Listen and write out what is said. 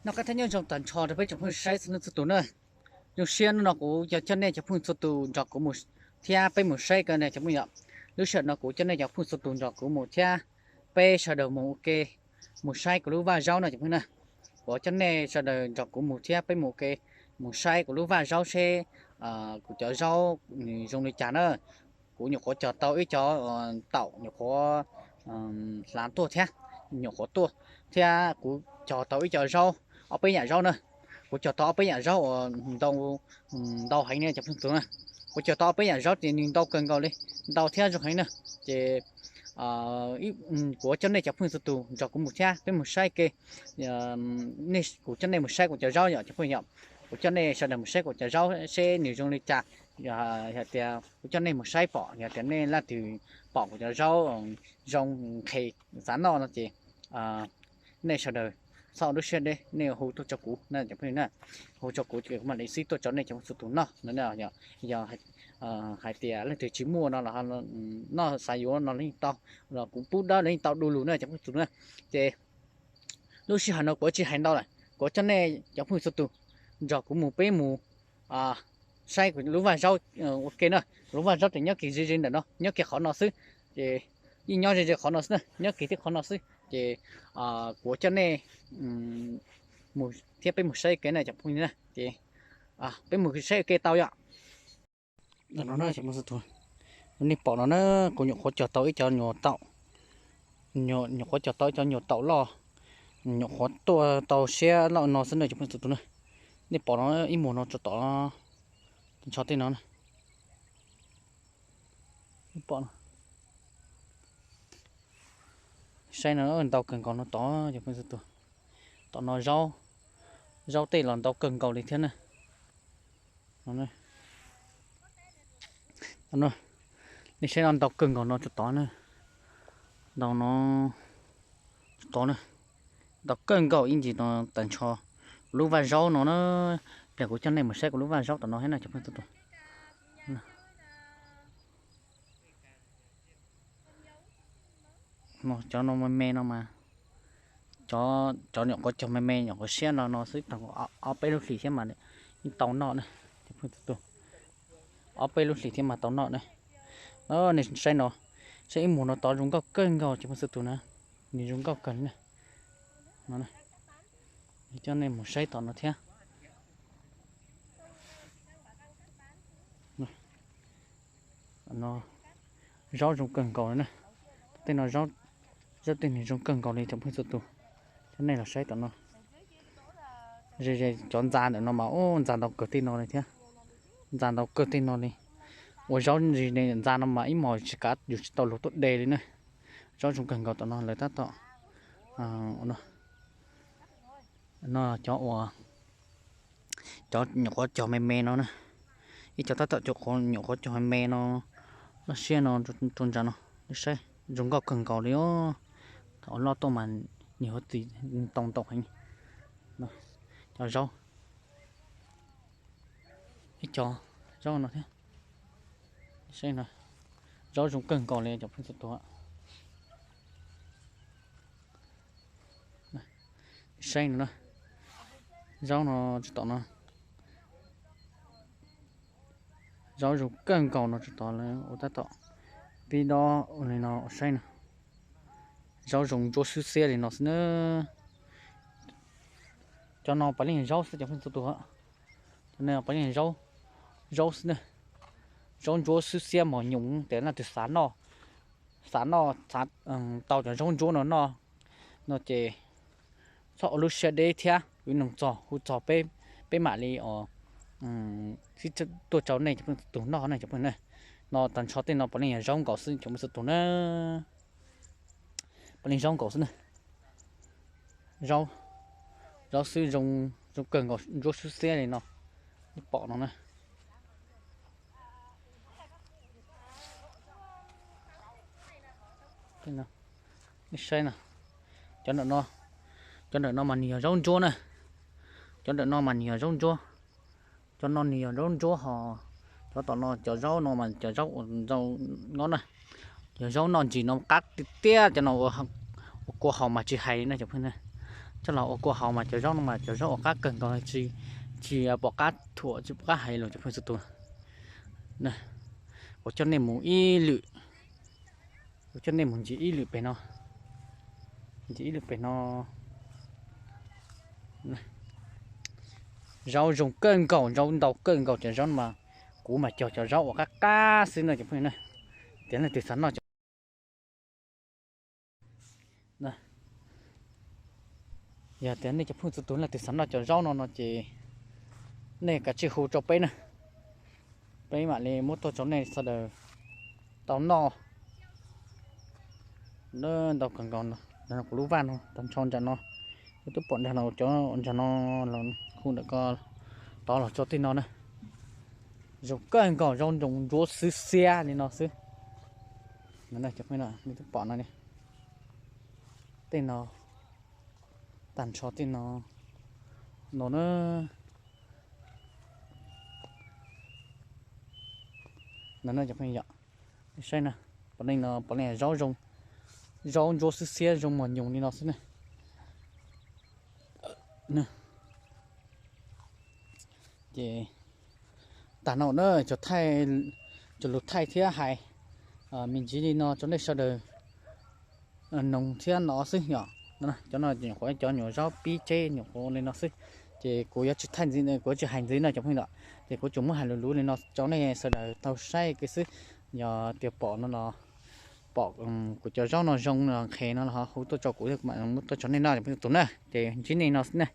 Nyob qab thiab nyob zoo tag nrho rau peb cov phooj ywg saib txhua leej txhua tus na. Zoo siab hnub no kuv coj nej cov phooj ywg txhua tus nrog kuv mus thiab peb mus saib kawg na cov phooj ywg. Lub sij hawm no kuv coj nej cov phooj ywg txhua tus nrog kuv mus thiab peb sawv daws mus ua ke, mus saib kuv lub vaj zaub no cov phooj ywg na. Kuv coj nej sawv daws nrog kuv mus thiab peb mus ua ke, mus saib kuv lub vaj zaub seb kuv cov zaub nws zoo li cas na. Kuv nyuam qhuav cog tau ib co taum nyuam qhuav hlav tuaj thiab, nyuam qhuav tuaj, thiab kuv cog tau ib co zaub, ob peb yam zaub na. Kuv cog tau ob peb yam zaub uas ntau, ntau heev na cov phooj ywg txhua tus na. Kuv cog tau ob peb yam zaub ces nws ntau kawg nkaus li, ntau thiab zoo heev na. Ces kuv coj nej cov phooj ywg txhua tus nrog kuv mus thiab peb mus saib ke. Kuv coj nej mus saib kuv cov zaub yom cov phooj ywg. Kuv coj nej sawv daws mus saib kuv cov zaub seb nws zoo li cas. Yog hais tias kuv coj nej mus saib pom, yog tias nej leej twg pom kuv cov zaub zoo nqhis xav noj no ces nej sawv daws txhob ua lub siab deb, nej hu tuaj rau kuv na cov phooj ywg na. Hu rau kuv ces kuv mam li xib tuaj rau nej cov phooj ywg txhua tus noj no. Yog hais tias leej twg tsis muaj no los noj xav yuav no los yeej tau, los kuv pub dawb los yeej tau du lug na cov phooj ywg txhua tus na. Ces lub sij hawm no kuv tsis hais ntau lawm, kuv coj nej cov phooj ywg txhua tus nrog kuv mus peb mus saib kuv lub vaj zaub ua ke na. Kuv lub vaj zaub ces nyob kiag ze ze ntawm no, nyob kiag qhov no xwb. Ces yeej nyob ze ze qhov no xwb na, nyob kiag tib qhov no xwb. Ces kuv coj nej mus thiab peb mus saib ua ke na cov phooj ywg na. Ces peb mus saib ua ke tau yom. Ntawm no na cov phooj ywg txhua tus, nej pom no na, kuv nyuam qhuav cog tau ib co nyuam taum, nyuam qhuav cog tau ib co nyuam taum loj, nyuam qhuav tuaj tau siab loj no xwb na cov phooj ywg txhua tus na. Nej pom no ib muag no tso tom, ntsho tej no na. Pom no, saib no ntau kawg nkaus no tod cov phooj ywg txhua tus. Tom no zaub, zaub tej los ntau kawg nkaus li thiab na. Nej saib no ntau kawg nkaus no tso tod na. Ntau no tod na, ntau kawg nkaus ib ntsis no tag nrho kuv lub vaj zaub no na. Pliag kuv coj nej mus saib kuv lub vaj zaub tom no thiab na cov phooj ywg txhua tus. Cov no me me no mas, cov nyuam qhuav cog me me nyuam qhuav siab no no xwb tau ob peb lub hlis thiab mas yeej tau noj na cov phooj ywg txhua tus. Ob peb lub hlis thiab mas tau noj na. Nej saib no, saib ib muag no tod zoo nkauj kawg nkaus cov phooj ywg txhua tus na. Nws zoo nkauj kawg li na. Coj nej mus saib tom no thiab. Zaub zoo kawg nkaus li na. Tej no zaub, zaub tej nws zoo kawg nkaus li cov phooj ywg txhua tus. Coj nej los saib tom no. Ze ze cov ntxa ntawm no mas ub ntxa ntau kawg tej no li thiab. Ntxa ntau kawg tej no li. Ua zaub ze ntxa no mas ib hmos tsis kav yus tsis tau luag tuaj de li na. Zaub zoo kawg nkaus tom no lawv tab tom, no cov uas, cov nyuam qhuav cog me me no na. Ib co tab tom cov nyuam qhuav cog me me no, loj siab no rau ntsa no. Nej saib zoo nkauj kawg nkaus li os. Thaum loj tuaj mas nws yuav txi ntau ntau heev. Cov zaub, ib co zaub no thiab. Saib no, zaub zoo kawg nkaus li cov phooj ywg txhua tus. Saib no na, zaub no tsis tom no, zaub zoo kawg nkaus no tsis tom lawv ua tab tom pib dob ua li no ua saib no. Zaub zoo ntsuab xwb xiab li no xwb na. Cov no puav leej zaub xwb cov phooj ywg txhua tus. Cov no puav leej zaub, zaub xwb na. Zaub ntsuab xwb xiab mos nyoos tias leej twg xav noj, xav noj xav tau cov zaub ntsuab no noj no ces txhob ua lub siab deb thiab hu noog txog hu txog peb, peb mam li os xib tuaj rau nej cov phooj ywg txhua tus noj na cov phooj ywg na. No tag nrho tej no puav leej yog zaub nkaus xwb cov phooj ywg txhua tus na. Puav leej zaub nkaus xwb na. Zaub, zaub xwb zoo, zoo kawg nkaus ntsuab xwb xiab li no. Nej pom no na. Nej saib no, cov ntawm no, cov ntawm no mas nws yog zaub ntsuab na. Cov ntawm no mas nws yog zaub ntsuab. Cov no nws yog zaub ntsuab ho, cov tom no cov zaub no mas cov zaub uas ntau no na. Cov zaub noj ntsis no qab tiag tiag, cov no ua kua haus mas tsis hais li na cov phooj ywg. Coj los ua kua haus mas cov zaub no mas cov zaub uas qab kawg nkaus, tsis, tsis pom qab thuam tsis pom qab hais los cov phooj ywg txhua tus. Kuv coj nej mus ib lwm, kuv coj nej mus ntsia ib lwm pem no, ntsia ib lwm pem no. Zaub zoo kawg nkaus, zaub ntau kawg nkaus cov zaub no mas kuv mas cog cov zaub uas qab qab xwb no cov phooj ywg na. Tias leej twg xav noj cov Yog tias nej cov phooj ywg txhua tus leej twg xav noj cov zaub no no ces nej kav tsij hu rau peb na, peb mam li muab tuaj rau nej sawv daws tau noj. Ntau kawg nkaus, kuv lub vaj no tag nrho ntawm no, nej twb pom ntag los cov ntawm no los hu ntawm ko tod los txog tej no na. Zoo kawg nkaus, zaub ntsoov ntsuab xwb xiab li no xwb. Nej twb pom no, tej no tag nrho tej no, no na. No cov phooj ywg, saib na, puav leej no puav leej zaub zoo, zaub ntsuab xwb xiab zoo mos nyoos li no xwb na. Ces tag no na, cov lus thaij thiab hais me ntsis li no rau nej sawv daws noog thiab no xwb yom. Cov no nyuam qhuav cov nyuam zaub pib tseb nyuam qhuav li no xwb, ces kuv yuav tsis thaij ntxiv, kuv yuav tsis hais ntxiv no cov phooj ywg, ces kuv tsuas muab hais luv luv li no rau nej sawv daws tau saib kiag xwb. Yog tias pom no los pom kuv cov zaub no zoo nqhes no los ho hu tuaj rau kuv, kuv mam muab tuaj rau nej noj cov phooj ywg txhua tus na. Ces ntsib nej no xwb na.